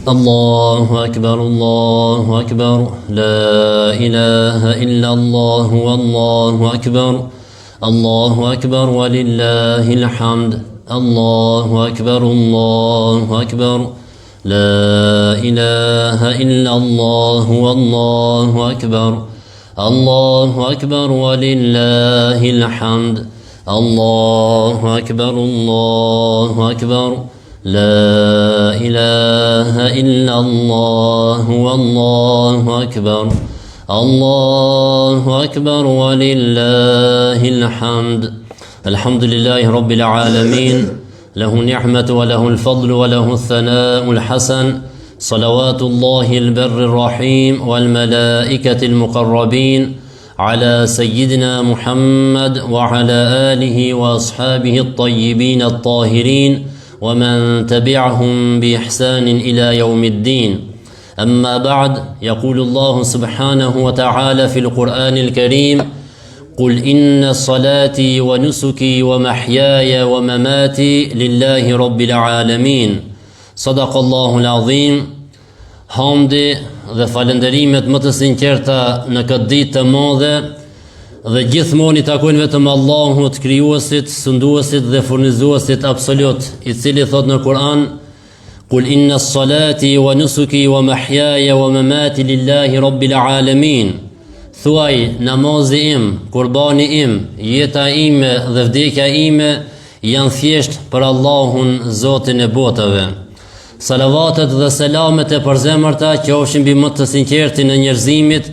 الله أكبر الله أكبر لا إله إلا الله والله أكبر الله أكبر ولله الحمد الله أكبر الله أكبر لا إله إلا الله والله أكبر الله أكبر ولله الحمد الله أكبر الله أكبر لا إله إلا الله والله أكبر الله أكبر ولله الحمد الحمد لله رب العالمين له النعمة وله الفضل وله الثناء الحسن صلوات الله البر الرحيم والملائكة المقربين على سيدنا محمد وعلى آله وأصحابه الطيبين الطاهرين ومن تبعهم بإحسان إلى يوم الدين أما بعد يقول الله سبحانه وتعالى في القرآن الكريم قل إن صلاتي ونسكي ومحياي ومماتي لله رب العالمين صدق الله العظيم Hamdi dhe falënderimet më të sinqerta në këtë ditë të madhe dhe gjithmonë i takojnë vetëm Allahut, krijuesit, sunduesit dhe furnizuesit absolut, i cili thotë në Kur'an: Kul inna salati wa nusuki wa mahyaya wa mamati lillahi rabbil alamin. Thuaj, namazi im, kurbani im, jeta ime dhe vdekja ime janë thjesht për Allahun, Zotin e botëve. Salavatet dhe selamet e përzemërta qofshin mbi më të sinqertin e njerëzimit,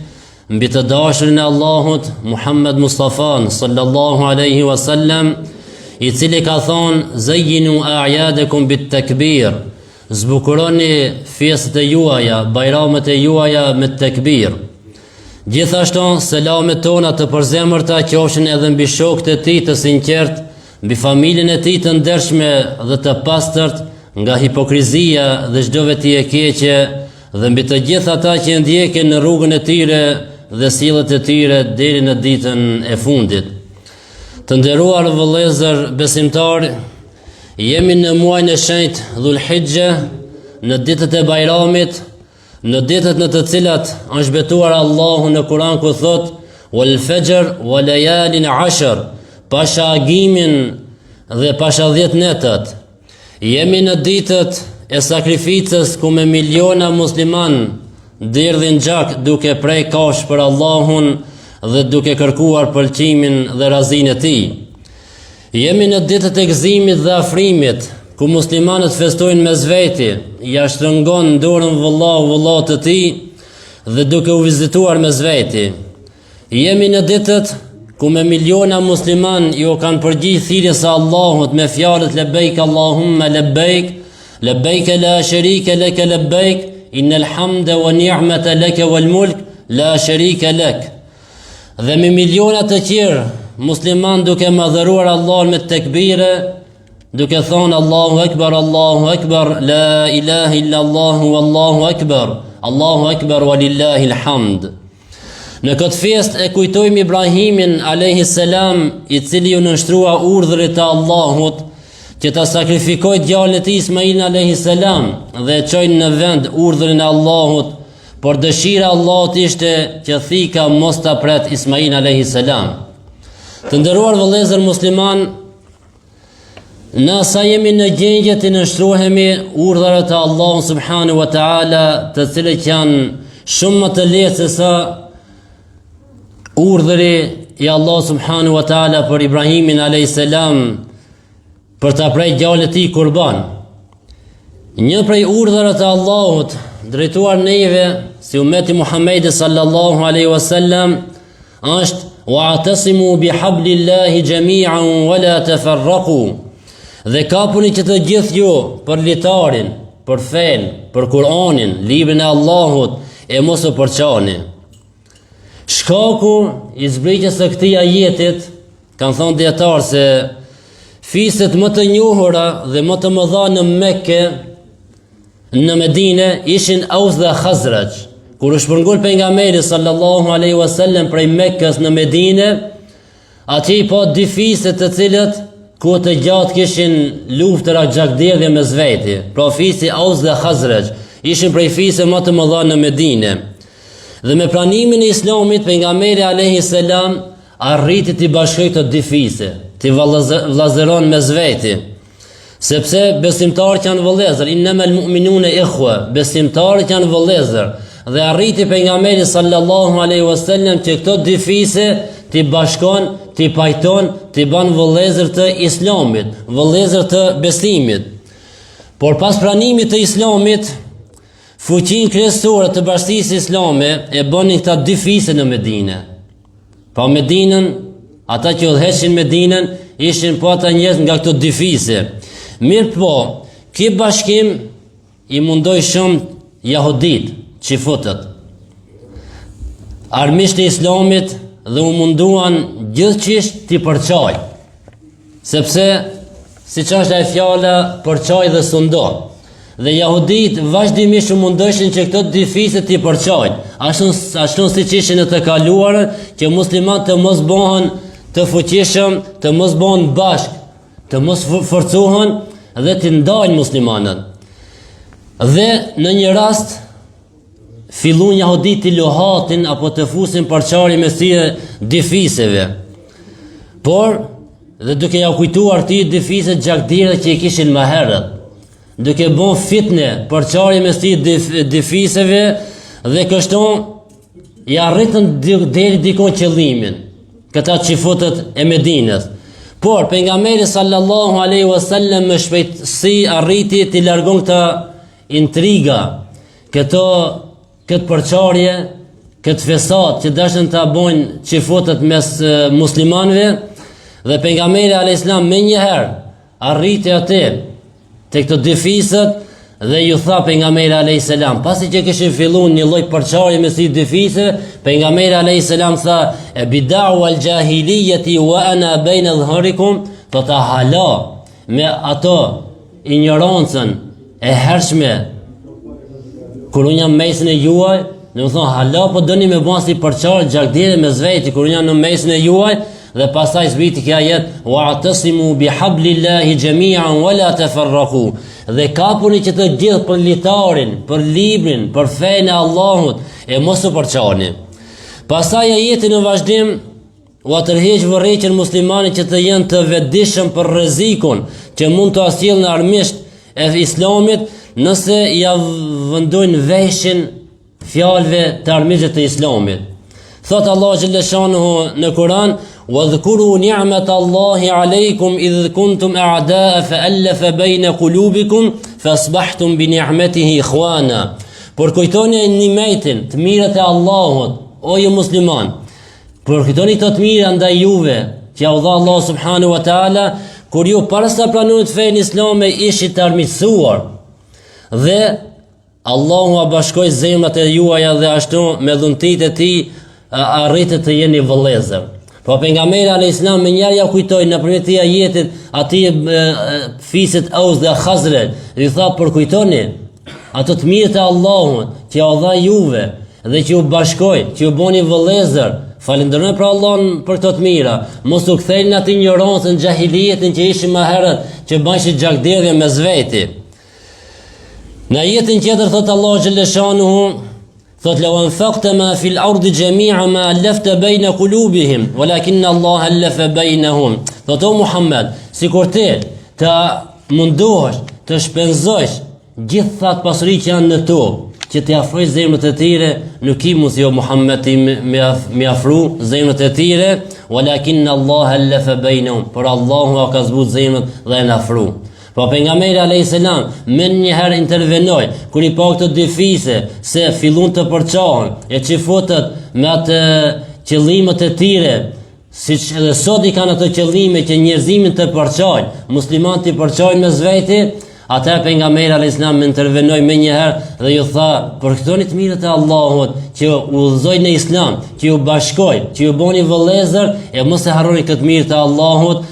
mbi të dashurin e Allahut, Muhammed Mustafan sallallahu alaihi wasallam, i cili ka thonë Zejinu a'jadekum bit tekbir, zbukuroni festat e juaja, bajramet e juaja me tekbir. Gjithashtu, selamet tona të përzemërta qofshin edhe mbi shokët e tij të sinqertë, mbi familjen e tij të ndershme dhe të pastërt nga hipokrizia dhe çdo veti e keqe dhe mbi të gjithë ata që e ndjekin në rrugën e tyre dhe sjelljet e tyre deri në ditën e fundit. Të nderuar vëllezër besimtarë, jemi në muajin e shenjtë Dhul Hixhe, në ditët e Bajramit, Në ditët në të cilat është betuar Allahu në Kur'an ku thotë wal fajr wa layalin ashr, pasha agimin dhe pasha 10 netët. Jemi në ditët e sakrificës ku me miliona musliman derdhin gjak duke pre kafshë për Allahun dhe duke kërkuar pëlqimin dhe razinë e tij. Jemi në ditët e gëzimit dhe afrimit, ku muslimanët festojnë mes veti, ja shtrëngon dorën vëllau vëllaut të tij dhe duke u vizituar mes veti. Jemi në ditët ku me miliona musliman iu kanë përgjigj thirrjes së Allahut me fjalët lebejk Allahumma lebejk, lebejk la sharika leke lebejk, innal hamda wa ni'mata leke wal mulk la sharika lek. Dhe me miliona të tjerë musliman duke madhëruar Allahun me tekbire, duke thonë Allahu Ekber, Allahu Ekber, la ilahe illa Allahu, Allahu Ekber, Allahu Ekber, wa lillahi alhamd. Në këtë festë e kujtojmë Ibrahimin alayhi salam, i cili iu nënshtrua urdhrit të Allahut që ta sakrifikojë djalin e tij Ismailin alayhi salam dhe e çoi në vend urdhrin e Allahut Por dëshira e Allahut ishte që thika mos ta pret Ismailin alayhi salam. Të nderuar vëllezër musliman, na sa jemi në gjendje t'i nënshtrohemi urdhrave të Allahut subhanahu wa taala, të cilët janë shumë më të lehtë se sa urdhri i Allahut subhanahu wa taala për Ibrahimin alayhi salam për ta pre djalin e tij kurban. Një prej urdhrave të Allahut drejtuar neve si umeti Muhammedit sallallahu alaihi wasallam është wa'tasimu bihablillahi jami'an wa la tafarraqu. Dhe kapuni që të gjithë ju për litarin, për fenë, për Kur'anin, librin e Allahut e mos u përçani. Shkaku i zbritjes së këtij ajetit Kanë thonë dijetarët se fiset më të njohura dhe më të mëdha në Mekë, në Medine, ishin Aus dhe Khazraj. Kur u shpërngul pejgamberi sallallahu alaihi wasallam prej Mekës në Medine, atje i pa dy fise të cilët. Kohë të gjatë kishin luftëra gjakderdhje mes veti. Pra fisi Aus dhe Khazrexh ishin prej fiseve më të mëdha në Medinë. Dhe me pranimin e Islamit pejgamberi alayhi selam arriti t'i bashkojë këto dy fise, t'i vëllazëron mes veti. Sepse besimtarët janë vëllezër, innamal mu'minuna ikhwa, besimtarët janë vëllezër. Dhe arriti pejgamberi sallallahu alaihi wasallam që këto dy fise t'i bashkon, t'i pajton, t'i ban vëllezër të Islamit, vëllezër të besimit. Por pas pranimit të Islamit, fuqinë kryesore të bashkësisë islame e bënin këta dy fise në Medinë. Pa Medinën, ata që udhëheqin Medinën, ishin po ata njerëz nga këto dy fise. Mirëpo, ky bashkim i mundoi shumë jahudit, çifutët. Armiqtë e islamit dhe u munduan gjithqysh t'i përçajnë. Sepse, siç është ajo fjala, përçaj dhe sundo. Dhe jahudit vazhdimisht u mundoshin që këto dy fise t'i përçajnë, ashtu, ashtu siç ishin në të kaluarën, që muslimanët të mos bohen të fuqishëm, të mos bohen bashkë, të mos forcohen dhe t'i ndajnë muslimanët. Dhe në një rast, fillun jahudit t'i luhatin apo të fusin përçarje mes këtyre dy fiseve. Por, dhe duke ja kujtuar këtyre dy fiseve gjakderdhjet që i kishin më herët, duke bo fitne përçarje mes këtyre dy fiseve dhe kështu ja arritën deri dikun qëllimin, këta çifutët e Medinës. Por, pejgamberi sallallahu aleyhi wasallam me shpejtësi arriti t'i largon këta intriga, këto, këtë përçarje, këtë fesat që dashën ta bojnë çifutët mes muslimanëve, dhe pejgamberi a.s. menjëherë arriti aty, te këto dy fiset, dhe ju tha pejgamberi a.s. Pasi që kishin fillu një lloj përçarje mes këtyre dy fiseve, pejgamberi a.s. tha, e bi da'wa al-xhahilijeti wa ana bejne adhhurikum, thotë hala, me ato injorancën e hershme kur unë jam mesin e juaj, domethonë hala po doni me ba si përçarje gjakderdhje mes veti kur unë jam në mesin e juaj dhe pastaj zbriti ky ajet wa'tasimu bi hablillahi jami'an wa la tafarraqu dhe kapuni që të gjithë për litarin, për librin, për fenë e Allahut e mos u përçani. Pastaj ajeti në vazhdim Ua tërheq vërejtjen muslimanëve që të jenë të vetëdijshëm për rrezikun që mund t'ua sjellin armiqtë e islamit nëse ja vëndojnë veshin fjalëve të armiqve të islamit. Thot Allahu xhelle shanuhu në Kur'an: "Wa dhkuru ni'mat Allahi alaykum idh kuntum a'da'a fa alafa bayna qulubikum fa asbahtum bi ni'matihi ikhwana." Përkujtoni nimetin, të mirat e Allahut, o ju musliman. Përkujtoni këto të mira ndaj juve, që jau dha Allahu subhanahu wa taala, kur ju para se ta pranonit fenë islame ishit të armiqësuar. Dhe Allahu ua bashkoi zemrat e juaja dhe ashtu me dhuntitë e tij arritët të jeni vëllezër. Po pejgamberi alayhis salam menjëherë ja kujtoi nëpërmjet këtij ajetit atij fisit Aus dhe Khazrexh, i tha përkujtoni ato të mirat e Allahut që jau dha juve dhe që ju bashkoi, që ju boni vëllezër, falënderoni pra Allahun për këto të mira, mos u ktheni në atë injorancën, xhahilijetin që ishim më herët, që bënshit gjakderdhje mes veti. Në ajetin tjetër thot Allahu xhelle shanuhu, thot lau anfaqta ma fil ardi jami'a ma allafta bayna qulubihim, walakin Allah allafa bainahum. Thot o Muhammed, sikur ti të mundohesh të shpenzosh Gjithë atë pasuri që janë në tokë, që t'i afrojsh zemrat e tyre, nuk ki mundësi o Muhammed ti me, me, me afru zemrat e tyre, walakin Allah allafa bainahum, por Allahu ua ka zbut zemrat dhe janë afru. Po pejgamberi alayhis salam menjëherë intervenoi kur i pa këto dy fise se fillun të përçahen e çifutët me atë qëllimet e tyre Siç edhe sot i kanë ato qëllime që njerëzimin të përçajnë, muslimanët t'i përçajnë mes veti, atëherë pejgamberi alayhis salam intervenoi menjëherë dhe ju tha, përkujtoni të mirat e Allahut që ju udhëzoi në Islam, që ju bashkoi, që ju boni vëllezër e mos e harroni këtë mirë të Allahut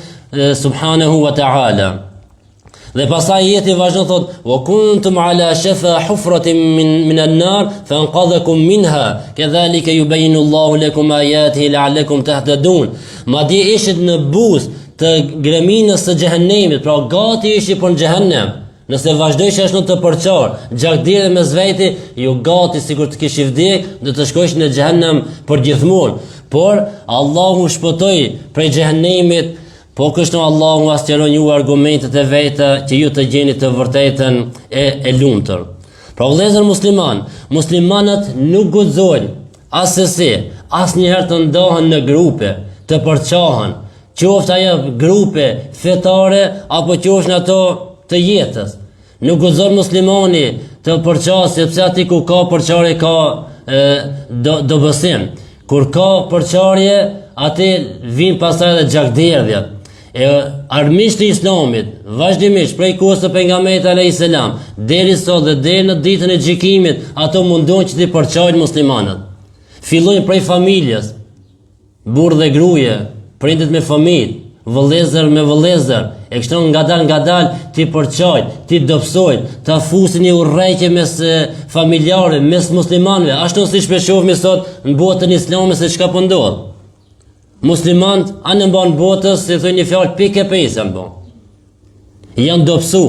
subhanahu wa ta'ala. Dhe pastaj ajeti vazhdon thot: "Wa kuntum ala shafa hufratin min min an-nar fa anqadhakum minha, kadhalika yubayyinu Allahu lakum ayatihi la'allakum tahtadun." Madje ishit në buzë të greminës së xhehenemit, pra gati ishi për në xhehenem. Nëse vazhdojshi ashtu të përçarë, gjakderdhje mes veti, ju gati sikur të kishi vdek, do të shkojshi në xhehenem për gjithmonë. Por Allahu shpëtoi prej xhehenemit, po kështu Allahu ua sqaron ju argumentet e veta që ju të gjeni të vërtetën e e lumtur. Pra vëllezër musliman, muslimanët nuk guxojnë assesi, asnjëherë të ndahen në grupe, të përçahen, qoftë ajo grupe fetare apo qoftë ato të jetës. Nuk guxon muslimani të përçahet sepse aty ku ka përçarje ka e, do, dobësim. Kur ka përçarje, aty vijnë pastaj edhe gjakderdhjet. E armiqtë e islamit, vazhdimisht prej kohës së pejgamberit alayhis salam, deri sot dhe deri në ditën e gjykimit, ato mundohen që t'i përçajnë muslimanët. Fillojnë prej familjes, Burrë dhe gruje, prindët me fëmijët, vëllezër me vëllezër, e kështu ngadal ngadal t'i përçajnë, t'i dobësojnë, ta fusin një urrejtje mes familjarëve, mes muslimanëve, ashtu siç po shohim sot në botën islame se çka po ndodh. Muslimanët anembanë botës, si thonë një fjalë pikë e pesë janë bo. Janë dobësu,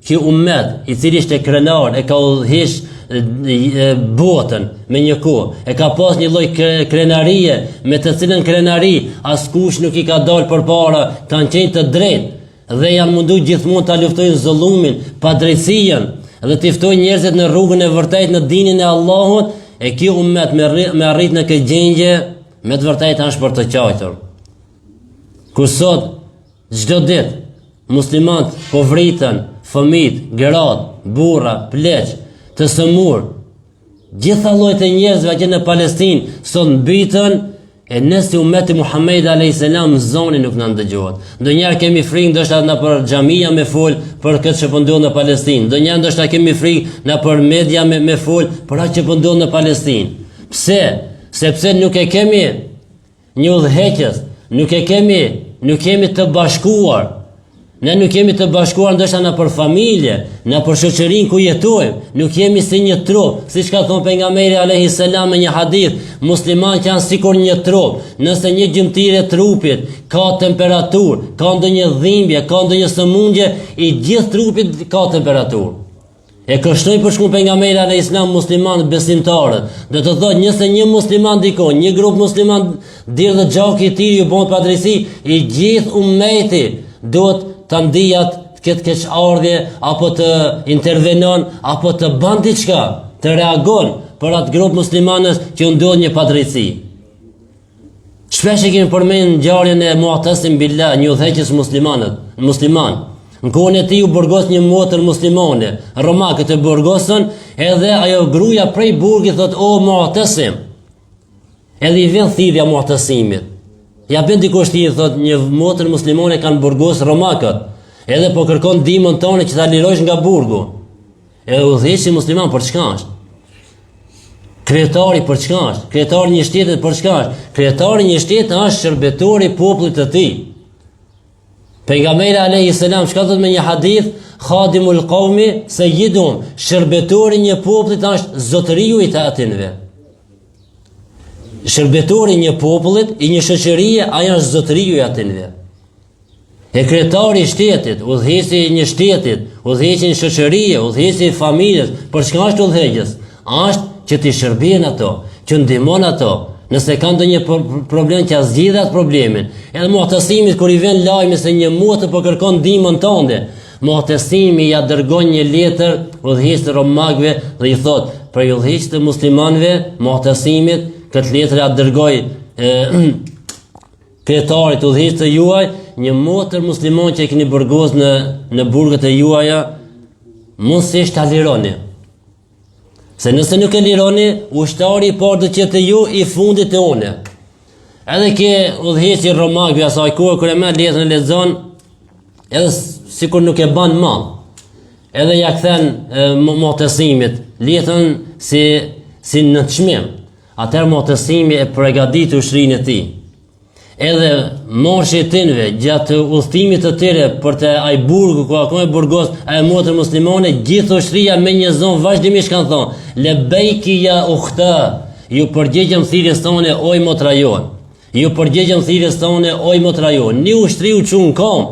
ky umet, i cili ishte krenar, e ka udhëheq botën me një kohë, e ka pas një lloj krenarie, me të cilën krenari, askush nuk i ka dalë përpara, kanë qenë të drejtë, dhe janë mundu gjithmonë ta luftojnë zullumin, padrejtësinë, dhe t'i ftojnë njerëzit në rrugën e vërtetë në dinin e Allahut, e ky umet me, me arrit në këtë gjendje, me të vërtetë është për të qajtur. Ku sot, Çdo ditë, muslimanët po vriten, fëmijët, gratë, burra, pleq, të sëmurë. Gjitha llojet e njerëzve atje në Palestinë sot mbyten e ne si umeti Muhammed alayhis salam zoni nuk na ndëgjohet. Ndonjëherë kemi frikë ndoshta nëpër xhamia me fol për këtë që po ndodh në Palestinë. Ndonjëherë ndoshta kemi frikë nëpër media me me fol për atë që po ndodh në Palestinë. Pse? Sepse nuk e kemi Një udhëheqës, nuk e kemi, nuk jemi të bashkuar. Ne nuk jemi të bashkuar ndoshta nëpër familje, nëpër shoqërinë ku jetojmë, nuk jemi si një trup, siç ka thënë pejgamberi alayhi salam në një hadith, muslimanët janë sikur një trup. Nëse një gjymtyrë e trupit ka temperaturë, ka ndonjë dhimbje, ka ndonjë sëmundje, i gjithë trupi ka temperaturë. E kështu i përshkruan pejgamberi alayhis salam muslimanët besimtarët. Do të thotë nëse një musliman dikon, një grup musliman derdhet gjaku i tij ju bëhet padrejtësi, i gjithë ummeti duhet ta ndijë këtë keqardhje apo të intervenon apo të bën diçka, të reagon për atë grup muslimanësh që u ndodh një padrejtësi. Shpesh e kemi përmend ngjarjen e Mu'tasim Billah, një udhëheqës muslimanët, musliman. Në kohën e tij u burgos një motër muslimane, romakët e burgosën, edhe ajo gruaja prej burgit thotë o Mu'tasim. Edhe i vjen thirrja Mu'tasimit. Ja bën dikush thirrje thotë një motër muslimane kanë burgos romakët. Edhe po kërkon ndihmën tënde që ta lirojsh nga burgu. E udhëheqësi musliman për çka është? Kryetari për çka është? Kryetari i një shteti për çka është? Kryetari i një shteti është shërbetori i popullit të tij. Pejgamberi alayhi salam çka thotë me një hadith, khadimul qawmi sayyiduhum, shërbetori i një popullit është zotëriu i të atinve. Shërbetori i një popullit, i një shoqërie, ai është zotëriu i atinve. E kryetari i shtetit, udhëheqësi i një shtetit, udhëheqësi i një shoqërie, udhëheqësi i familjes, për çka është udhëheqës? Është që t'i shërben ato, që ndihmon ato, nëse ka ndonjë problem që zgjidh atë problemin. Edhe Mu'tasimit kur i vjen lajmi se një motër po kërkon ndihmën tënde, Mu'tasimi ja dërgon një letër udhëheqësit të romakëve dhe i thotë, prej udhëheqësit të muslimanëve, Mu'tasimit, këtë letër ja dërgoj e, kryetarit udhëheqësit të juaj, një motër musliman që e keni burgos në, në burgët e juaja, mundësisht ta lironi. Se nëse nuk e lironi, ushtari i parë do të jetë te ju i fundit te unë. Edhe ky udhëheqësi i romakëve asaj kohe kur e merr letrën e lexon, edhe sikur nuk e ban mall. Edhe ja kthen Mu'tasimit letrën si si nënçmim. Atëherë Mu'tasimi e pregadit ushtrinë e tij. Edhe marshi i tynve gjatë udhëtimit të tyre për te ai burgu ku a kon e burgos ajo motër muslimane, gjithë ushtria me një zon vazhdimisht kanë thonë, lebejki ja uhta, ju përgjigjëm thirrjes tone oj motra jonë. Iu përgjigjën thirrjes tonë, oj motra jonë, një ushtri u çu në kom,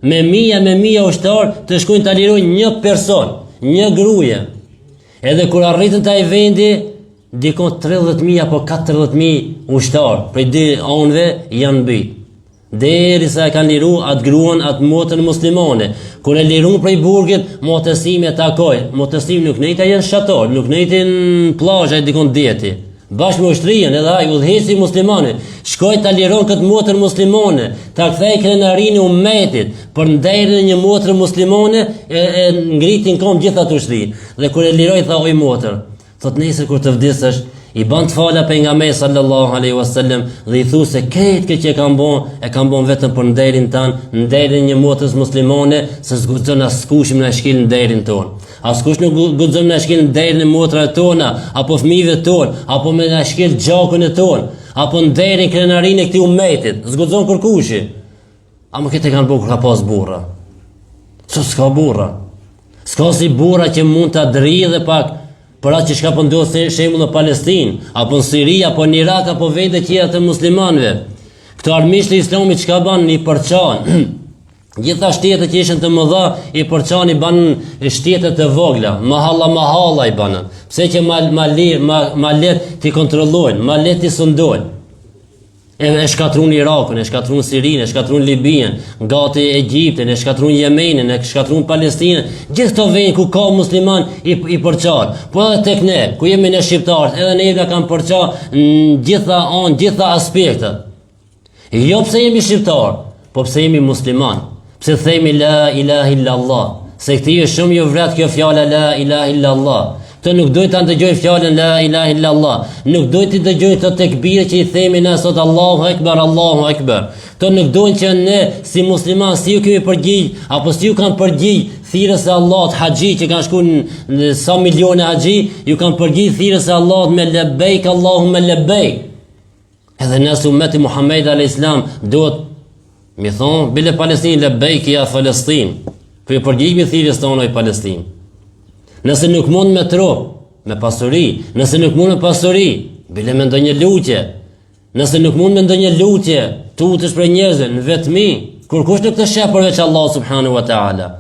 me mija, me mija ushtarë, të shkojnë ta lirojnë një person, një gruje. Edhe kur arritën te ai vendi, dikun 30.000 apo 40.000 ushtarë, prej dy anëve janë mbyt. Derisa e kanë liru atë gruan, atë motrën muslimane. Kur e lirun prej burgit, Mutesimi e takoi. Mutesimi nuk nejti në shator, nuk nejti në plazh, ai dikun deti. Bashkë me ushtrinë, edhe ai udhëheqësi muslimane, shkoi ta liron këtë motër muslimane, ta kthej krenarinë e umetit për nderin e një motre muslimane e, e ngriti n'kom gjithë atë ushtri. Dhe kur e liroi tha oj motër, Thot nesër kur të vdisësh, i ban të fala pejgamberit sallallahu alaihi wasallam dhe i thu se krejt këtë që e kam bon, e kam bon vetëm për nderin tan, nderin e një motrës muslimane, se s'guxon askush me na shkel nderin ton. Askush nuk guxon me na shkel nderin e motrave tona, apo fëmijëve ton, apo me na shkel gjakun e ton, apo nderin krenarinë e këtij umetit. S'guxon kërkushi. Ama këtë e kanë bo kur ka pas burra. Sot s'ka burra. S'ka si burra që mund të dridhe pak për atë që çka po ndodh si shembull në Palestinë, apo në Siri, apo në Irak, apo vende tjera të muslimanëve. Këto armiqtë e islamit çka ban i përçan. Gjitha shtetet që ishin të mëdha i përçan i banë shtete të vogla, mahalla mahalla i banën. Pse që ma ma ma, ma lehtë t'i kontrollojnë, ma lehtë t'i sundojnë. E, e shkatrun Irakun, e shkatrun Sirinë, e shkatrun Libinë, gati Egjiptin, e shkatrun Jemenin, e shkatrun Palestinën, gjithë këto vende ku ka musliman i, i përçan. Po edhe tek ne, ku jemi ne shqiptarët, edhe ne na kanë përça në gjitha anë, gjitha aspektet. Jo pse jemi shqiptarë, po pse jemi musliman. Pse themi la ilaha illa Allah? Se këtyre shumë ju vret kjo fjala la ilaha illa Allah. Këto nuk dojnë ta ndëgjojnë fjalën la ilaha illa Allah. Nuk dojnë të dëgjojnë këto tekbire që i themi ne sot Allahu Ekber, Allahu Ekber. Këto nuk dojnë që ne si musliman si ju kemi përgjigj apo si ju kanë përgjigj thirrjes së Allahut haxhi që kanë shku në sa milione haxhi, ju kanë përgjigj thirrjes së Allahut me lebejk Allahumme lebejk. Edhe ne si umeti Muhammed a.s. duhet mi thonë, bile Palestinë, lebejk ja Palestinë. Po ju përgjigjemi thirrjes tonë oj Palestinë. Nëse nuk mund me trup, me pasuri, nëse nuk mund me pasuri, bile me ndonjë lutje. Nëse nuk mund me ndonjë lutje, tutesh prej njerëzve, në vetmi, kurkush nuk të sheh përveç Allah subhanahu wa ta'ala.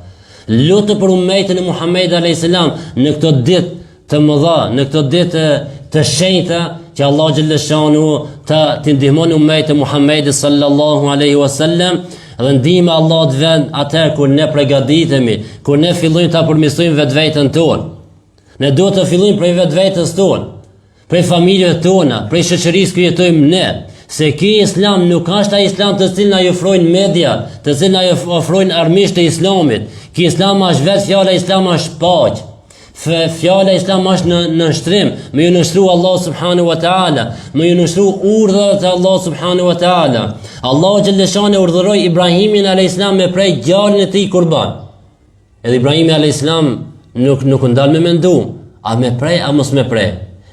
Lutu për umetin e Muhammed a.s. në këto ditë të mëdha, në këto ditë të shenjta që Allah xhelleshanuhu ta t'i ndihmon umetin e Muhammedit sallallahu alaihi wasallam dhe ndihma e Allahut vjen atëherë kur ne pregaditemi, kur ne fillojmë ta përmirësojmë vetveten tonë. Ne duhet të fillojmë prej vetvetes tonë. Prej familjeve tona, prej shoqërisë ku jetojmë ne, se ky islam nuk është ai islam të cilin na e ofrojnë media, të cilin na e ofrojnë armiqtë e islamit. Ky islam është vetë fjala islam është paqe. Fjala islam është në nënshtrim, me ju nënshtru Allah subhanahu wa taala, me ju nënshtru urdhrave të Allah subhanahu wa taala. Allahu xhelleshanuhu e urdhëroi Ibrahimin alayhis salam me pre djalin e tij kurban. Edhe Ibrahimi a.s. nuk, nuk u ndal me mendu, a me pre, a mos me pre.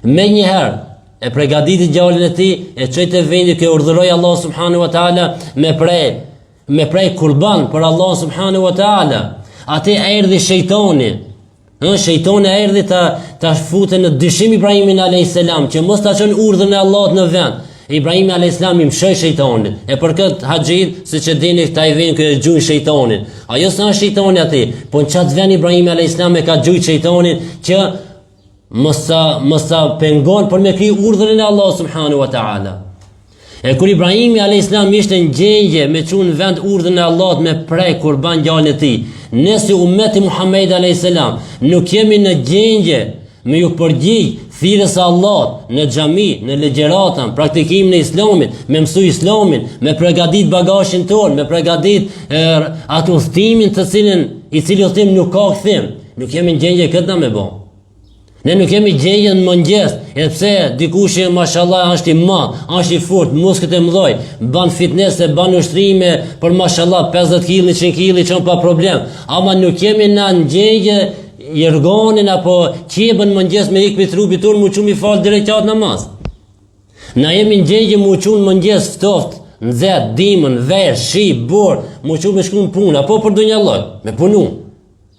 Menjëherë, e pregaditi djalin e tij, e çoi te vendi ku e urdhëroi Allah subhanahu wa ta'ala me pre, me pre kurban për Allah subhanahu wa ta'ala. Aty erdhi shejtoni, Ë shejtoni erdhi ta ta futë në dyshim Ibrahimin alayhis salam që mos ta çon urdhrin e Allahut në vend. Ibrahimi alayhis salam i mëshoi shejtanit. E për këtë haxhit, siç e dini këta i vijnë ku e gjujnë shejtanin. Ajo s'është shejtani aty, po në qat vend Ibrahimi alayhis salam e ka gjujt shejtanin që mos ta mos ta pengon për me kry urdhrin e Allahut subhanahu wa taala. E kur Ibrahimi a.s. ishte në gjendje me çu në vend urdhrin e Allahut me pre kurban djalin e tij, ne si umeti Muhammed a.s. nuk jemi në gjendje me ju përgjigj thirrjes së Allahut në xhami, në ligjërata, praktikimin e islamit, me mësu islamin, me pregadit bagazhin tonë, me pregadit e, atë udhëtimin të cilin, i cili udhëtim nuk ka kthim, nuk jemi në gjendje këtë na me bo. Ne nuk jemi gjendje në mëngjes, edhe pse dikush që mashallah është i madh, është i fortë, muskujt e mëdhoj, ban fitness e ban ushtrime për mashallah 50 kg, 100 kg çon pa problem. Ama nuk jemi na në gjendje jorganin apo qebën në mëngjes me ik prej trupit tonë mu çu mi fal dy rekat namaz. Na jemi në gjendje mu çu në mëngjes ftoft, nxehtë, dimën, verë, shi, borë, mu çu me shku në punë, apo për dunjallëk, me punu.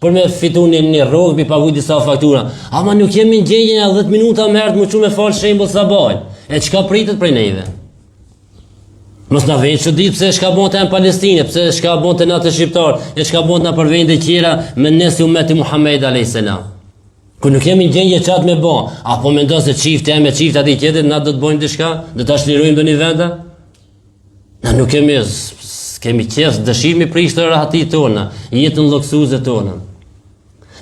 Për me fitu një, një rrogë, me pagu disa faktura. Ama nuk jemi në gjendje nja 10 minuta më herët mu çu me falë shembull sabahun. E çka pritet prej neve? Mos na vjen çudi pse çka bëhet në Palestinë, pse çka bëhet në atë shqiptar, e çka bëhet nëpër vende tjera me ne si umeti Muhammed alayhis salam. Ku nuk jemi në gjendje qatë me bo, apo mendon se çifti me çift atij tjetrit na do të bëjmë diçka, do ta çlirojmë ndonjë vend? Na nuk kemi kemi qejf dëshirë mi prish të rahati tona, jetën luksuze tona.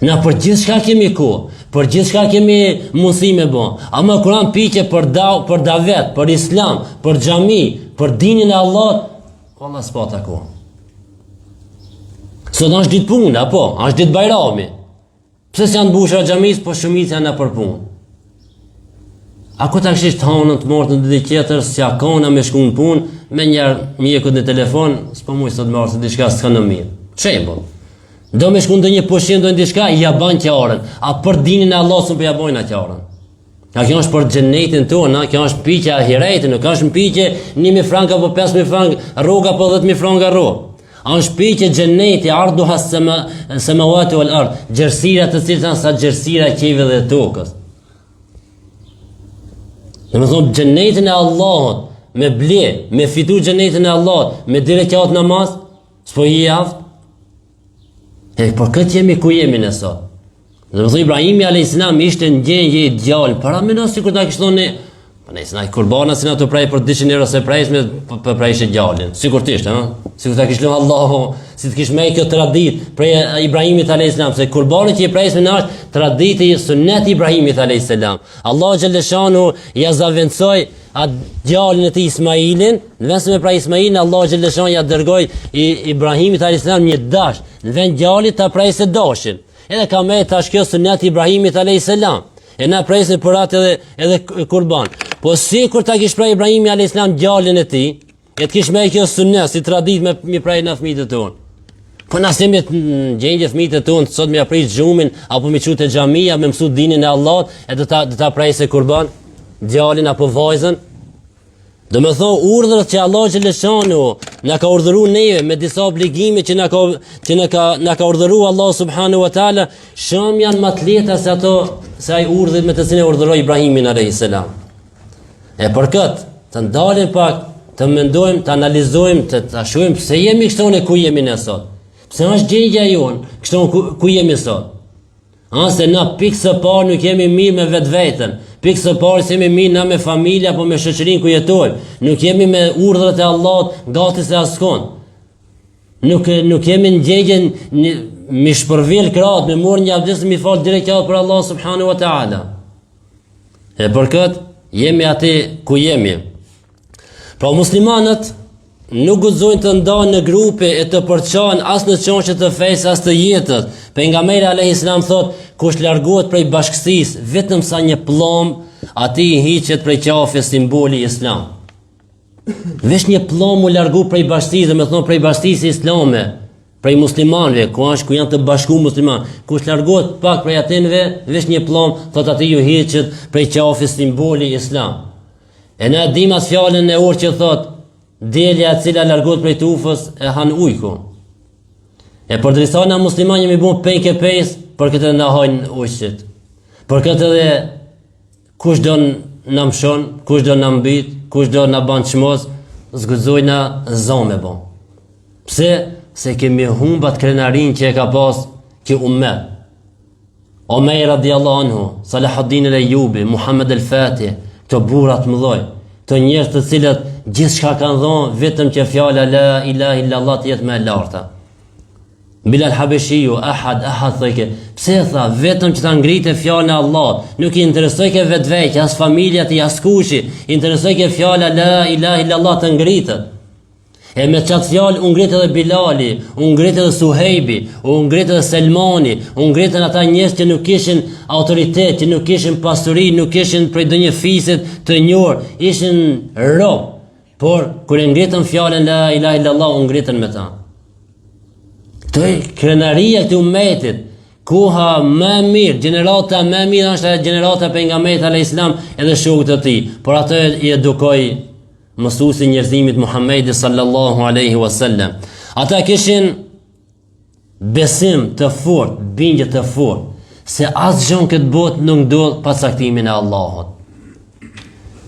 Na për gjithçka kemi kohë, për gjithçka kemi mundësi me bo. Ama kur â n'pyetje për da, për davet, për islam, për xhami, për dinin e Allahut, valla s'pata kohë. Sot është ditë punë, apo, është ditë bajrami. Pse s'janë mbushura xhamisë, po shumica janë nëpër punë. A ku ta kishish të hanën të martën ditë tjetër, s'ja kona me shku në punë, menjëherë mjekut në telefon, s'po muj sot me ardh se diçka s'ka në mirë. Shembull. Do me shku ndonjë pushim, ndonjë diçka, ja ban qarën. A për dinin e Allahut s'po ja bojnë atë qarën. A kjo është për xhenetin tonë, a kjo është pyetje ahiretit, nuk është pyetje 1000 franka apo 5000 franka, rroga apo 10000 franka rrogë. A është pyetje xheneti, arduha sema, semavati wal ard, gjerësira të cilët janë sa gjerësira e qiejve dhe tokës. Domethonë, xhenetin e Allahut, me ble, me fitu xhenetin e Allahut, me dy rekat namaz, s'po i aftë, E për këtë jemi ku jemi ne sot. Domethonë, Ibrahimi a.s. ishte në gjendje i djalë, paramendo sikur ta kish thonë, po nëse na kurbana si na të prej për 200 euro se prejsme, po po prejshe djalin. Sikur të ishte, ha? Sikur ta kish lënë Allahu, si të kish me kjo traditë prej Ibrahimit a.s. Se kurbani që i prejsme na është traditë i sunet Ibrahimit a.s. Allahu xhelleshanuhu ja zavendësoi atë djalin e tij Ismailin, në vend se me pra Ismailin, Allahu xhelleshanuhu ja dërgoi i Ibrahimit a.s. një dash, në vend djalit ta prejse dashin. Edhe ka me tash kjo sunet Ibrahimit a.s. E na prejsme për atë edhe, edhe kurban. Po sikur ta kish prej Ibrahimi a.s. djalin e tij, E të kish me kjo sunet, si traditë me mi prej na fëmijët tonë. Po na s'jemi në gjendje fëmijët tonë, sot me ja prish gjumin, apo me çu te xhamia, me mësu dinin e Allahut, e do ta, do ta prejse kurban, djalin apo vajzën. Domethonë, urdhrat që Allahu xhelleshanuhu na ka urdhëru neve me disa obligime që na ka, që na ka, na ka urdhëru Allahu subhanahu wa ta'ala, shumë janë më të lehta se ato, se ai urdhrit me të cilin e urdhëroi Ibrahimin a.s. E për këtë, të ndalim pak, të mendojmë, të analizojmë, të, të shohim pse jemi kështu ne ku jemi ne sot. Pse është gjendja jonë kështu ku, ku jemi sot. A se na pikë së parë nuk jemi mirë me vetveten, pikë së parë s'jemi mirë na me familje apo me shoqërinë ku jetojmë, nuk jemi me urdhrat e Allahut gati se askund. Nuk nuk jemi në gjendje një, mi shpërvjel krahët, me marrë një abdes mi fal dy rekat për Allah subhanahu wa taala. E për këtë jemi aty ku jemi. Pra muslimanët nuk guxojnë të ndahen në grupe e të përçahen as në çështje të fesë as të jetës. Pejgamberi alayhis salam thot, kush largohet prej bashkësisë vetëm sa një pllomb, atij i hiqet prej qafe simboli islam. Veç një pllomb u largu prej bashkësisë, domethonë prej bashkësisë islame, prej muslimanëve, ku është ku janë të bashku muslimanë, kush largohet pak prej atynve, veç një pllomb, thot atij ju hiqet prej qafe simboli islam. E na e dimë atë fjalën e urtë që thot, delja e cila largohet prej tufës e han ujku. E përderisa na musliman jemi bo pej ke pejs, për këtë na hajnë ujqit. Për këtë edhe Kush do na mshon, kush do na mbyt, kush do na ban çmos, s'guxojna zo me bo. Pse? Se kemi humb atë krenarinë që e ka pas ky umet. Omer radiallahu anhu, Salahuddin el Ejubi, Muhammed el Fatih, këto burra të mëdhoj, këto njerëz të cilët gjithçka kanë dhonë vetëm që fjala la ilaha illallah të jetë më e larta. Bilal Habeshiu, ahad, ahad, thojke, pse tha, vetëm që ta ngrite fjalën e Allahut, nuk i interesojke vetvetja, as familja e tij, as kushi, interesojke fjala la ilaha illallah të ngritet. E me qatë fjalë u ngrit edhe Bilali, u ngrit edhe Suhejbi, u ngrit edhe Selmani, u ngritën ata njerëz që nuk kishin autoritet, që nuk kishin pasuri, nuk kishin prej ndonjë fisit të njohur, ishin rob. Por, kur e ngritën fjalën la ilaha illallah, u ngritën me ta. Kjo krenaria e këtij umetit, koha më e mirë, gjenerata më e mirë është ajo gjenerata e pejgamberit alayhis salam edhe shokët e tij, por ato i edukoi mësuesi i njerëzimit Muhamedi sallallahu alaihi wasallam. Ata kishin besim të fortë, bindje të fortë se asgjë në këtë botë nuk ndodh pa caktimin e Allahut.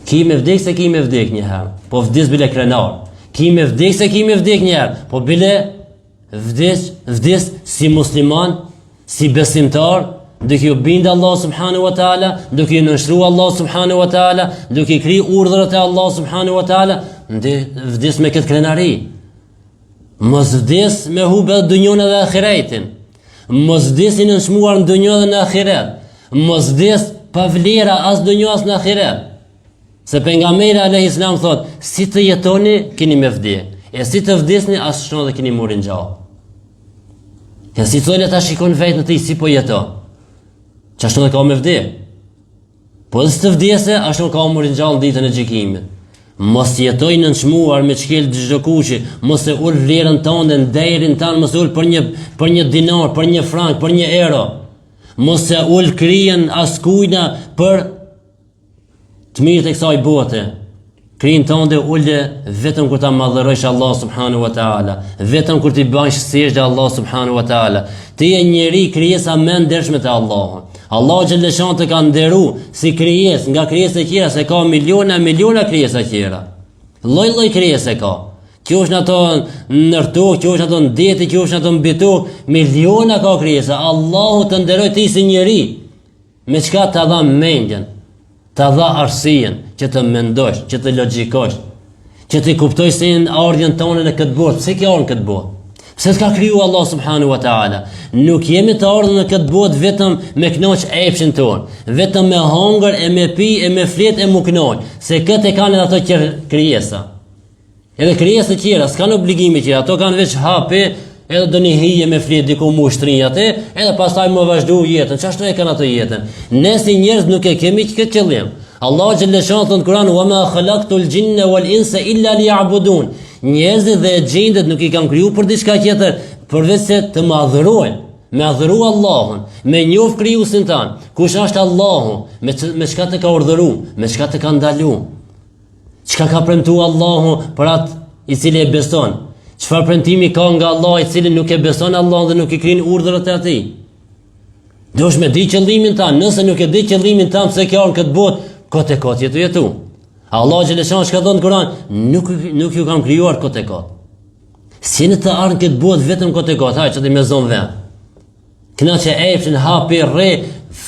Ki me vdek se ki me vdek një herë, po vdis bile krenar. Ki me vdek se ki me vdek njëherë, po bile vdes, vdes si musliman, si besimtar, duke ju bind Allah subhanahu wa taala, duke ju nënshtru Allah subhanahu wa taala, duke i kry urdhrat e Allah subhanahu wa taala, vdes me këtë krenari. Mos vdes me hup edhe dunjon edhe ahiretin. Mos vdes i nënçmuar në dunjo dhe në ahiret. Mos vdes pa vlera as dunjo as në ahiret. Se pejgamberi alejhi selam thot, si të jetoni, keni me vdek. E si të vdesni, ashtu edhe keni m'u ringjall. E secili ta shikon veten e tij, si po jeton. Qashtu edhe ka me vdek. Po edhe si të vdese, ashtu ka m'u ringjall në ditën e gjykimit. Mos jeto i nënçmuar me shkel çdokushi, mos e ul vlerën tënde, nderin tënd, mos e ul për një për një dinar, për një frank, për një euro. Mos e ul kryen askujna për Të mirët e kësaj bote, kryen tënde ule vetëm kur ta madhërojsh Allah subhanahu wa taala, vetëm kur t'i bëjsh sexhde Allah subhanahu wa taala. Ti je njeri krijesa më e ndershme te Allahu. Allahu xhele shanuhu të ka nderu si krijesë nga krijesat e tjera se ka miliona miliona krijesa tjera. Lloj-lloj krijese ka. Qofshin ato nër tokë, qofshin ato në det, qofshin ato mbi tokë, miliona ka krijesa. Allahu të nderoi ti si njeri. Me çka ta dha mendjen, ta dha arsyen që të mendosh, që të logjikosh, që të kuptosh se në ardhjen tonë në këtë botë, pse ke ardhur në këtë botë? Pse të ka kriju Allah subhanahu wa taala? Nuk jemi të ardhur në këtë botë vetëm me kënaq epshin tonë, vetëm me hongër e me pi e me flet e m'u kënaq, se këtë e kanë edhe ato tjerë krijesa. Edhe krijesat e tjera s'kanë obligime tjera, ato kanë veç ha pi, edhe do një hije me fjet diku m'u shtri aty, edhe pastaj me vazhdu jetën. Qashtu e kanë ato jetën. Ne si njerëz nuk e kemi këtë qëllim. Allah xhele shanuhu thotë në Kur'an: "Wa ma khalaqtul jinna wal insa illa liya'budun." Njerëzit dhe xhindet nuk i kam kriju për diçka tjetër, përveç se të më adhurojnë, me adhuru Allahun, me njoft krijuesin tan. Kush është Allahu? Me me çka të ka urdhëru, me çka të ka ndalu? Çka ka premtu Allahu për atë i cili e beson? Çfarë premtimi ka nga Allahu i cili nuk e beson Allahun dhe nuk i kryen urdhrat e atij? Duhesh me di qëllimin tan, nëse nuk e di qëllimin tan pse ke ardhur në këtë botë, kot e kot je tu jetu. Allahu xhele shanuhu çka thotë në Kur'an, nuk nuk ju kam krijuar kot e kot. S'jeni të ardhur në këtë botë vetëm kot e kot, hajt që ti me zon vend. Kënaqe epshin, ha pi rri,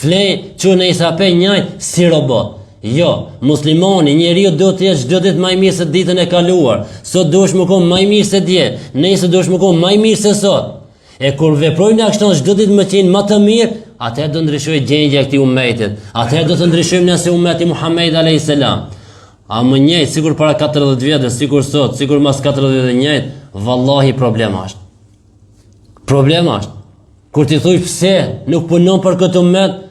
fle, çu nesër apet njajt, si robot. Jo, muslimani, njeriu duhet të jetë çdo ditë ma i mirë se ditën e kaluar. Sot duhesh me konë ma i mirë se dje, nesër duhesh me konë ma i mirë se sot. E kur veprojmë ne kështu çdo ditë me qenë ma të mirë, atëherë do ndryshojë gjendja e këtij umetit. Atëherë do të ndryshojmë ne si umeti Muhammed alayhis salam. A më njëjtë, sikur para 40 vjetëve, sikur sot, sikur mas 40 vjetëve njëjtë, vallahi problem është. Problem është. Kur ti thuj pse nuk punon për këtë umet,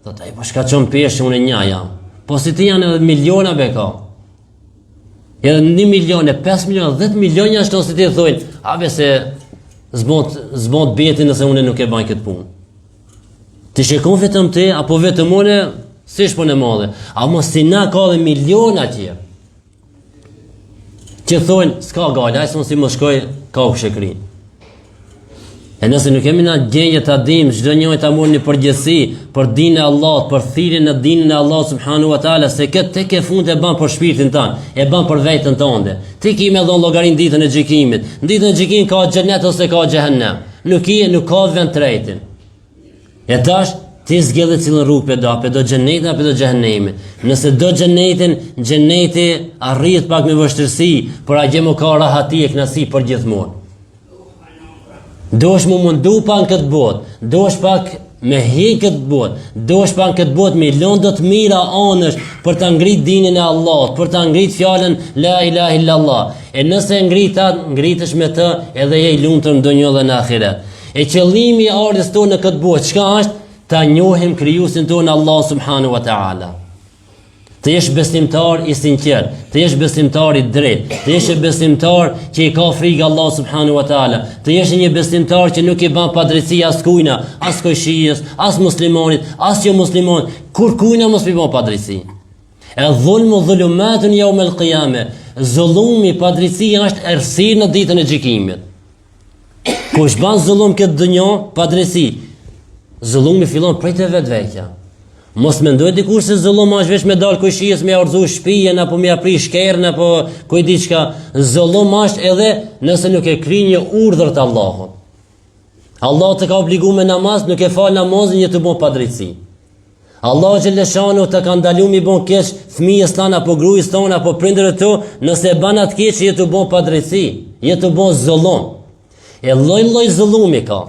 thotë ai po çka çon peshë unë një jam. Po si ti janë edhe miliona be ka. Edhe 1 milion, e 5 milion, 10 milion janë ashtu si ti thojnë, a be se s'bon s'bon beti nëse unë nuk e baj këtë punë. Ti shikon vetëm ti apo vetëm unë, si është punë e madhe. Ama si na ka dhe miliona tjerë. Që thonë, s'ka gajle, aj si më shkoj, ka u shekri. E nëse nuk jemi në gjendje ta dimë, çdo njëri ta marrë një përgjegjësi për dinin e Allahut, për thirrjen në dinin e Allahut subhanahu wa taala, se këtë tek e fundit e bën për shpirtin tënd, e bën për veten tënde. Ti ki me dhon llogarinë ditën e gjykimit. Në ditën e gjykimit ka xhenet ose ka xhehenem. Nuk i nuk ka vend tretin. E tash ti zgjedh cilën rrugë pe do, a pe do xhenetin apo do xhehenemin. Nëse do xhenetin, xheneti arrihet pak me vështirësi, por atje më ka rahati e kënaqësi për gjithmonë. Duhesh m'u mundu pak në këtë botë, duhesh pak me hi këtë botë, duhesh pak në këtë botë me lënë do të mira anësh për ta ngrit dinin e Allahut, për ta ngrit fjalën la ilaha illallah. E nëse e ngrit atë, ngritesh me të edhe je i lumtur në dunja dhe në ahiret. E qëllimi i ardhjes tonë në këtë botë, çka është? Ta njohim krijuesin tonë Allah subhanahu wa taala. Të jesh besimtar i sinqert, të jesh besimtar i drejtë, të jesh besimtar që i ka frikë Allah subhanahu wa taala, të jesh një besimtar që nuk i bën padrejtësi askujna, as kojshisë, as muslimanit, as jo muslimanit, kurkujna mos i bën padrejtësi. E dhulmu dhulumatun yawm al-qiyame, zullumi padrejtësia është errësirë në ditën e gjykimit. Kush ban zullum këtë dynjo, padrejtësi. Zullumi fillon prej te vetvetja. Mos mendoj dikush se zullum është veç me dal kojshisë me ia rrëzu shpijën apo me ia prish shkerën apo ku e di çka. Zullum është edhe nëse nuk e kryn një urdhër të Allahut. Allah të ka obligu me namaz, nuk e fal namazin je tu bo padrejtësi. Allahu xhelleshanuhu të ka ndalu mi bon keq fëmijës tan apo grues tane apo prindërve tu, nëse e ban atë keq je tu bon padrejtësi, je tu bon zullum. E lloj-lloj zullumi ka.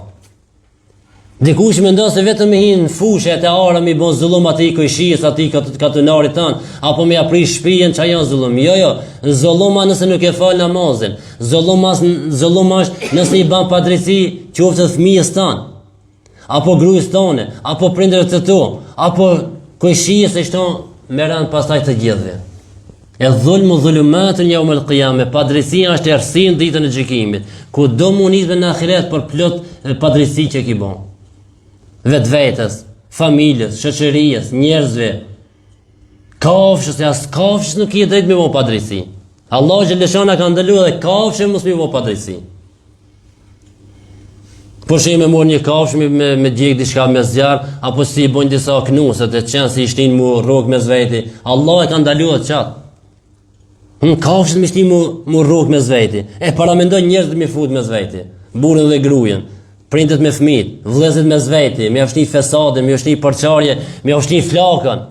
Dikush mendon se vetëm me hi në fushë e te ara mi bon zullum atij kojshisë, atij katunarit tan, apo me ja prish shpijën qajo zullum. Jo, jo, zullum a nëse nuk e fal namazin, zullum zullum është nëse i ban padrejtësi qoftë fëmijës tan, apo grues tane, apo prindërve të tu, apo kojshisë e kështu me radhë pastaj të gjithëve. Edh-dhulmu dhulumatun jeumel kijame, padrejtësia është errësirë në ditën e gjykimit, ku do m'u nisme në ahiret për plot padrejtësi që ki bo. Vetvetes, familjes, shoqërisë, njerëzve, kafshës, e as kafshës nuk ki drejt me bo padrejtësi. Allahu xhelleshanuhu na ka ndalu edhe kafshës mos me bo padrejtësi. Po shi me morë një kafshë me, me, me djeg diçka me zjarr, apo si i bojnë disa knuset e qenë si i shtin mu rrok mes veti. Allah e ka ndalu edhe qatë. Në kafshët me shti mu, mu rrok mes veti. E paramendo njerëzit me fut mes veti. Burrin dhe grujën, prindët me fmit, vllezërit mes veti, me ja shti fesadin, me ja shti përçarje, me ja shti flakën.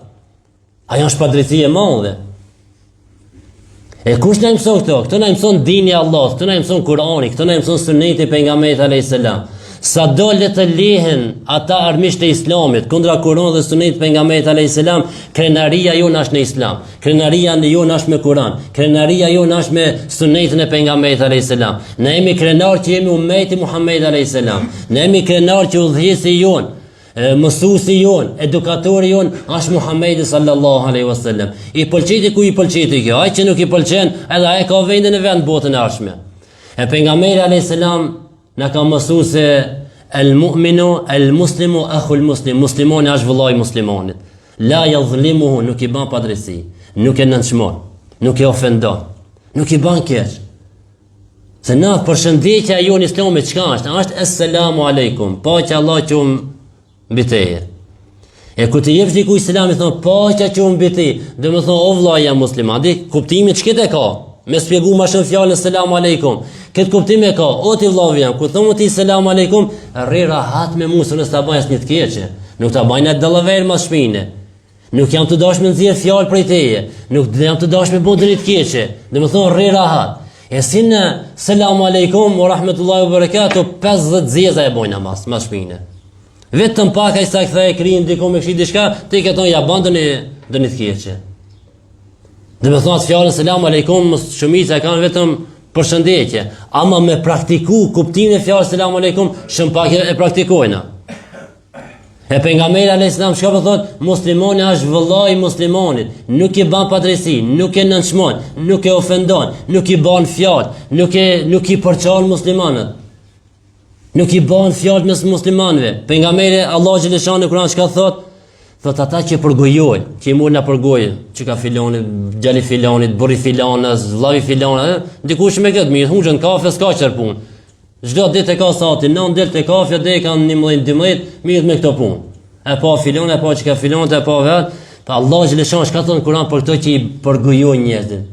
Ajo është padrejtësi e madhe. E kush na i mëson këto? Këto na i mëson dini i Allahut, këto na i mëson Kurani, këto na i mëson suneti i pejgamberit alayhis salam. Sado le të lihen ata armiqtë e Islamit kundra Kuranit dhe sunetit të pejgamberit alayhis salam, krenaria jonë është në Islam. Krenaria jonë është me Kuran, krenaria jonë është me sunetin e pejgamberit alayhis salam. Ne jemi krenar që jemi ummeti Muhammed alayhis salam. Ne jemi krenar që udhëheqësi jonë E, mësuesi jonë, edukatori jonë, është Muhammedi sallallahu alaihi wasallam. I pëlqeti ku i pëlqeti kjo, ai që nuk i pëlqen, edhe ai ka vendin e vet në botën e ardhshme. E pejgamberi alaihi salam na ka mësuar se el mu'minu el muslimu akhul muslim, muslimoni është vëllai i muslimanit. La yadhlimuhu, nuk i bën padrejtësi, nuk e nënçmon, nuk e ofendon, nuk i bën keq. Se na përshëndetja jonë islame çka është? Është esselamu alejkum, paqja Allahut qoftë mbi te. E kur t'i jepsh dikujt selam i thonë paqja qoftë mbi te, domethonë o vëlla jam musliman, di kuptimin çka e ka? Me spjegu ma shumë fjalën selamu alejkum. Këtë kuptim e ka, o ti vëlla jam, kur thonë ti selamu alejkum, rri rahat me mua se unë s'ta baj asnjë të keqe. Nuk ta baj naj dallaver mas shpine. Nuk jam tu dash me nxjerr fjalë prej teje, nuk jam tu dash me bo ndonjë të keqe, domethonë rri rahat. E si në selamu alejkum, wa rahmetullahi wa barakatuh, 50 zeza e bojna mas, mas shpine. Vetëm pak ai sa kthej kryen diku me kshi diçka, ti ke thonë ja ban ndonjë ndonjë të keqe. Domethonë atë fjalën selamu alejkum, shumica e kanë vetëm përshëndetje, ama me praktiku kuptimin e fjalës selamu alejkum, shumë pak e praktikojna. E pejgamberi alayhis salam çka po thot? Muslimani është vëllai i muslimanit, nuk i ban padrejtësi, nuk e nënçmon, nuk e ofendon, nuk i ban fjalë, nuk e nuk i përçan muslimanët. Nuk i ban fjalë mes muslimanëve. Pejgamberi Allahu xheleshanuhu në Kur'an çka thot? Thot ata që përgojojnë, që i morën për gojë, që ka filani, djali filanit, burri filanës, vllavi filanit, dikush me këtë mirë, huxhën kafe s'ka çfarë punë. Çdo ditë e ka saati 9 del te kafja deri ka 11 12 mirret me këto punë. E pa filon, e pa çka filon, e pa vet. Pa Allah xheleshanuhu çka thonë Kur'an për këto që i përgojojnë njerëzit.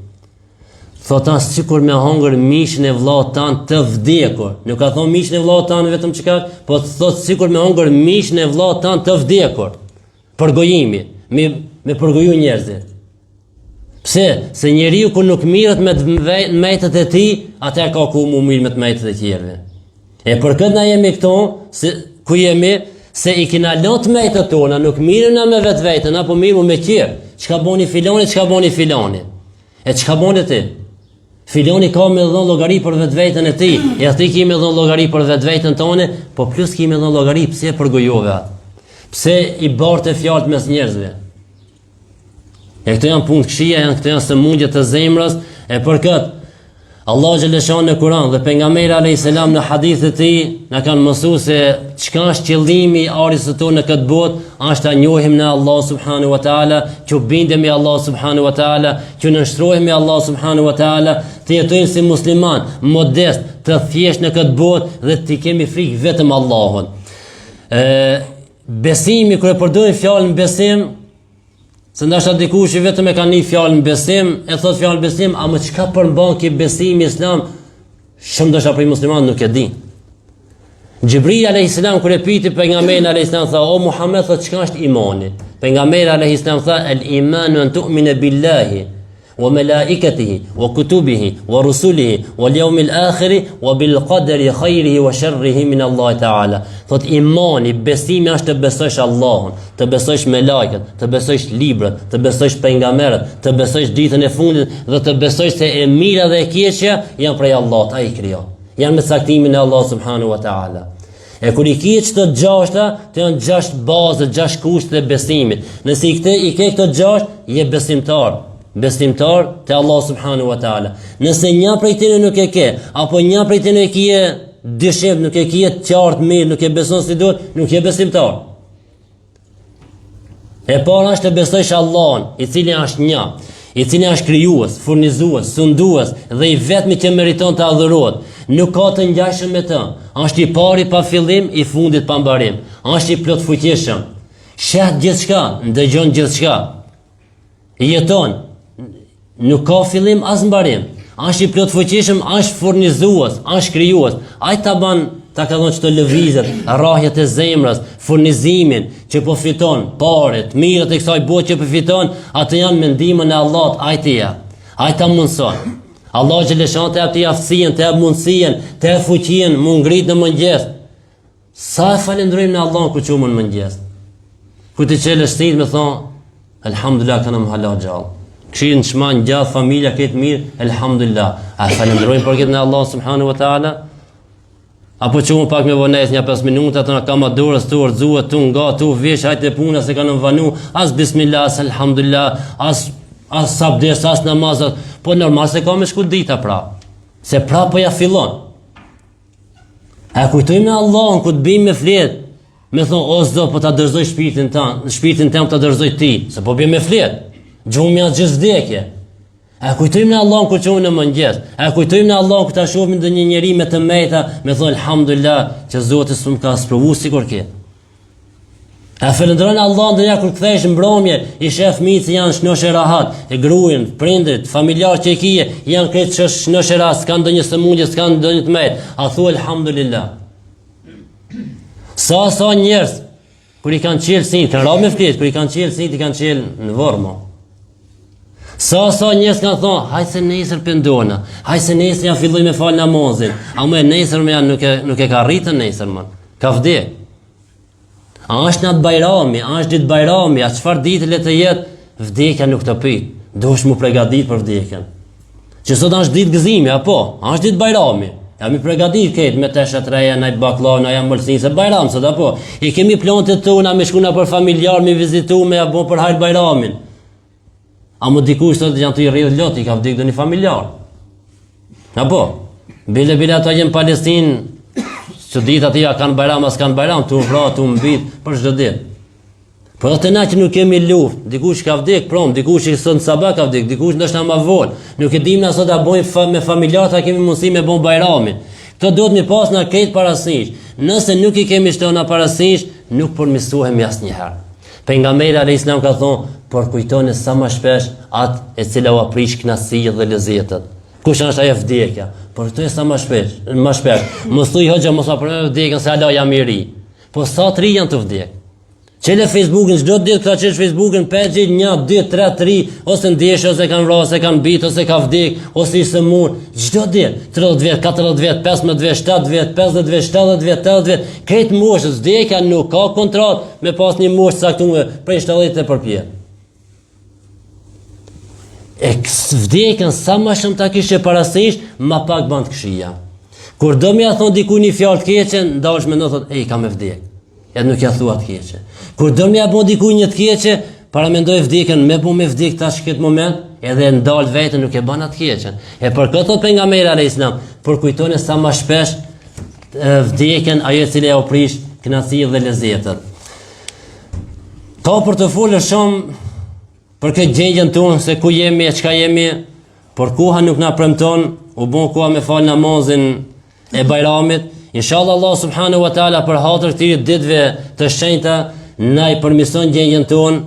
Thotë sikur me hongër mishin e vllaut tan të vdekur. Nuk ka thonë mishin e vllaut tan vetëm çka, po thotë sikur me hongër mishin e vllaut tan të vdekur. Përgojimi, me me përgoju njerëzit. Pse? Se njeriu kur nuk mirret me të metat e tij, atëherë ka ku mu mirr me të metat e tjerëve. E për këtë na jemi këtu, se ku jemi, se i kina lënë të metat tona, nuk mirrena me vetveten, apo mirremi me tjerë. Çka boni filani, çka boni filani. E çka boni ti? Filani ka me dhënë llogari për vetveten e tij, e ti ki me dhënë llogari për vetveten tone, po plus ki me dhënë llogari pse e përgojove atë. Pse i barte fjalët mes njerëzve. E këto janë punë të këqija, janë këto janë sëmundje të zemrës, e për këtë Allahu xheleshanuhu në Kur'an dhe pejgamberi alayhis salam në hadithet e tij na kanë mësuar se çka është qëllimi i ardhjes tonë në këtë botë, është ta njohim ne Allah subhanahu wa taala, t'ju bindemi Allah subhanahu wa taala, t'ju nënshtrohemi Allah subhanahu wa taala, të jetojmë si musliman, modest, të thjeshtë në këtë botë dhe të kemi frikë vetëm Allahun. Ë besimi kur e përdorim fjalën besim, Se ndoshta dikush që vetëm e ka ni fjalën besim, e thot fjalën besim, ama çka përmban ky besim islam, shumë ndoshta prej musliman nuk e di. Xhibrili a.s. kur e pyti pejgamberin a.s. tha, o Muhammed, tha, çka është imani? Pejgamberi a.s. tha, el imanu en tu'mine billahi, wa melaiketihi, wa kutubihi, wa rusulihi, wal jeumil akhiri, wa bil kaderi khajrihi wa sherrihi min Allahi Teala. Thot imani, besimi është të besojsh Allahun, të besojsh melaiket, të besojsh librat, të besojsh pejgamberët, të besojsh ditën e fundit dhe të besojsh se e mira dhe e keqja janë prej Allahut, ai i krijon. Janë me caktimin e Allahut subhanahu wa taala. E kur i ke këto gjashta, të janë gjashtë bazë, gjashtë kushte të besimit. Nëse i këte, i ke këto gjashtë, je besimtar. Besimtar te Allahu subhanahu wa taala. Nëse një prej tyre nuk e ke, apo një prej tyre e ke dyshim, nuk e ke të qartë mirë, nuk e beson si duhet, nuk je besimtar. E para është të besojsh Allahun, i cili është një, i cili është krijues, furnizues, sundues dhe i vetmi që meriton të adhurohet. Nuk ka të ngjashëm me të. Është i pari pa fillim, i fundit pa mbarim. Është i plotfuqishëm. Sheh gjithçka, ndëgjon gjithçka. Jeton, nuk ka fillim as mbarim. Është i plotfuqishëm, është furnizues, është krijues. Ai ta ban, ta ka dhënë çdo lëvizjet, rrahjet e zemrës, furnizimin që po fiton, paret, mirat e kësaj bote që po fiton, ato janë me ndihmën e Allahut, ai t'i jep. Ai ta mundson. Allahu xheleshanuhu të jep ty aftësinë, të jep mundësinë, të jep fuqinë, m'u ngrit në mëngjes. Sa e falendrojmë ne Allahun kur çohemi në mëngjes? Kur t'i çelësh sytë me thonë, Elhamdulillah kena më hala gjallë. Kshyr në çman gjallë, familja krejt mirë, Elhamdulillah. A e falendrojmë për këtë ne Allahun subhanahu wa ta'ala? Apo çohemi pak me vonesë një 5 minuta, të na kama dorës, tu rrëzue, tu nga, tu vesh, hajt te puna se kanë më vanu, as bismillah, as elhamdulillah, as, as abdes, as namazat, po normal se ka me shku dita pra. Se pra po ja fillon. A e kujtojmë ne Allahun kur të bijmë me flet, me thonë, o Zot, po ta dorëzoj shpirtin tan, shpirtin tem ta dorëzoj ty, se po bie me flet. Gjumi është gjithë vdekje. A e kujtojmë ne Allahun kur çohemi në mëngjes? A e kujtojmë ne Allahun kur ta shohim ndonjë njeri me të meta, me thonë alhamdulillah që Zoti s'm ka sprovu sikur ky. A falënderon Allahun ndonjëherë kur kthehesh në mbrëmje, i sheh fëmijët se janë shnosh e rahat, e gruin, prindrit, familjarët që i kije, janë krejt shnosh e rahat, s'kan ndonjë sëmundje, s'kan ndonjë të metë. A thu elhamdulillah. Sa sa njerëz kur i kanë çel sytë, kanë ra me flet, kur i kanë çel sytë, i kanë çel në vorr mo. Sa sa njerëz kanë thonë, hajt se nesër pendona, hajt se nesër ja filloj me fal namazin, ama nesër më janë nuk e nuk e ka arritën nesër më. Ka vdek. A është natë bajrami, a është ditë bajrami, a çfarë ditë le të jetë, vdekja nuk të pyet. Duhesh mu pregadit për vdekjen. Që sot është ditë gëzimi, apo? A është ditë bajrami? Jam i pregadit krejt me tesha të reja, naj bakllava, naj amëlsi, se bajram sot, apo? I kemi planet tona me shku nëpër familjar, me vizitu, me ja bo për hajr bajramin. Amo dikush sot janë tu i rridh lot, i ka vdek ndonjë familjar. Apo, bile bile ata janë në Palestinë, që ditë aty a kanë bajram, a s'kanë bajram, tu vra, tu mbit, për çdo ditë. Po edhe te na që nuk kemi luftë, dikush ka vdek, prom, dikush i sot në sabah ka vdek, dikush ndoshta ma vonë. Nuk e dim na sot a bojmë fa, me familjarët, a kemi mundësi me bo bajramin. Këto duhet mi pas na krejt parasysh. Nëse nuk i kemi qëto na parasysh, nuk përmirësohemi asnjëherë. Pejgamberi alayhis salam ka thonë, përkujtoni sa më shpesh atë e cila ua prish kënaqësitë dhe lezetet. Kush është ajo vdekja? Përkujtoje sa më shpesh, më shpesh. Mos thuj hoxha mos ma përmend vdekjen se hala jam i ri. Po sa të ri janë tu vdek. Çele Facebookin çdo ditë ta çelsh Facebookin 5 1 2 3 3 ose ndeshje ose kanë vrarë ose kanë bit ose ka vdek ose i sëmur çdo ditë 30 vjet 40 vjet 15 vjet 7 vjet 50 vjet 70 vjet 80 vjet krejt moshës vdekja nuk ka kontratë Me pas një moshë të caktume prej 70 e përpjetë. E vdekjen sa më shumë ta kishe parasysh, ma pak ban të këqija. Kur do me ja thonë dikuj një fjalë të keqe, ndalesh mendon thotë, ej, kam me vdek. E nuk ja thua të keqe. Kur do me ja bo dikuj një të keqe, paramendoj vdekjen, me bo me vdek tash këtë moment, edhe e ndal veten nuk e ban atë keqen. E për këtë thotë pejgamberi alayhis salam, përkujtoni sa më shpesh vdekjen ajo e cila jau prish kënaqësitë dhe lezetet. Ka për të folur shumë për këtë gjendjen tonë se ku jemi e çka jemi, por koha nuk na premton, u bon koha me fal namazin e Bajramit. Inshallah Allah subhanahu wa taala për hatër këtyre ditëve të shenjta na i përmirëson gjendjen tonë.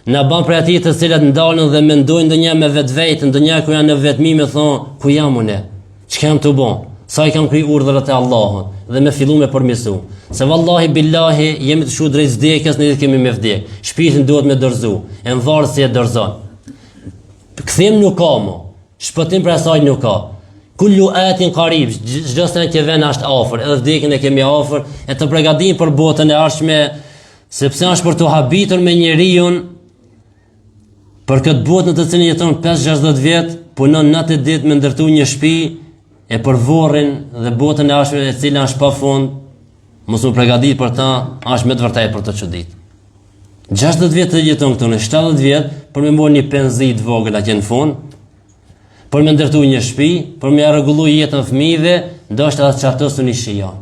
Na ban prej atyre të cilët ndalen dhe mendojnë ndonjëherë me vetveten, ndonjëherë kur janë në vetmi me thonë, ku jam unë? Çka jam tu bo? Sa i kam kry urdhrat e Allahut dhe me fillu me përmirësu. Se vallahi billahi jemi tu shku drejt vdekjes, një ditë kemi me vdek. Shpirtin duhet me dorëzu, e n'varr si e dorëzon. Kthim nuk ka mo. Shpëtim prej asaj nuk ka. Kullu atin qarib, çdo sen që vjen është afër, edhe vdekjen e kemi afër, e të pregatim për botën e ardhshme, sepse është për t'u habitur me njeriun për këtë botë në të cilën jeton 5-60 vjet, punon natë e ditë me ndërtu një shtëpi e për vorrin dhe botën e ardhshme e cila është pa fund, mos u pregatit për ta, është me të vërtetë për t'u çudit. 60 vjet të jeton këtu në 70 vjet për me marrë një penzi të vogël atje në fund, për me ndërtu një shtëpi, për me rregullu jetën fëmijëve, ndoshta edhe qato s'un i shijon.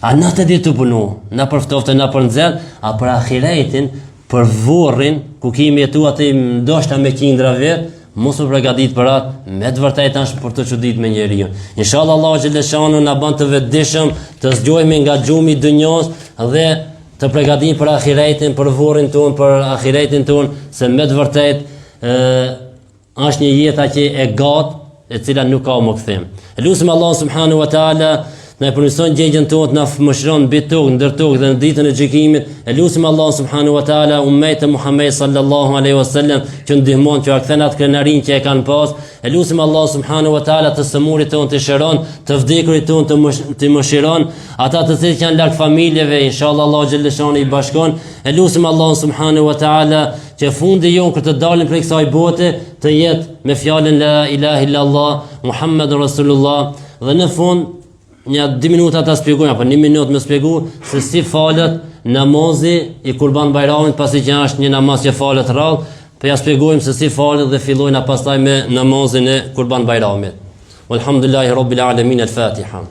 A natë e ditë tu punu, na për ftoftë, na për nxehtë, a për ahiretin, për vorrin, ku kemi jetu aty ndoshta me qindra vjet, mos u pregatit për atë, me të vërtetë është për t'u çudit me njeriun. Inshallah Allahu xhelleshanuhu na bën të vetëdijshëm, të zgjohemi nga gjumi i dynjos dhe të pregatim për ahiretin, për vorrin tonë, për ahiretin tonë, se me të vërtetë ë është një jetë aq e gatë, e cila nuk ka më kthim. E lusim Allahun subhanahu wa taala na e përmirëson gjendjen tonë, na mëshiron mbi tokë, ndër tokë dhe në ditën e gjykimit. E lusim Allahun subhanahu wa taala ummet e Muhammed sallallahu alaihi wasallam që ndihmon që kthen atë krenarinë që e kanë pas. E lusim Allahun subhanahu wa taala të sëmurit tonë t'i shëron, të vdekurit tonë të mësh, t'i mëshiron, ata të cilët janë larg familjeve, inshallah Allahu xhelleshanuhu i bashkon. E lusim Allahun subhanahu wa taala që fundi jonë kur të dalim prej kësaj bote të jetë me fjalën la ilaha illa Allah Muhammedur Rasulullah dhe në fund një dy minuta ta shpjegojmë apo një minutë me shpjegu se si falet namazi i Kurban Bajramit pasi që është një namaz që falet rrallë, po ja shpjegojmë se si falet dhe fillojmë pastaj me namazin e Kurban Bajramit. Walhamdulillahi rabbil alamin al-Fatiha.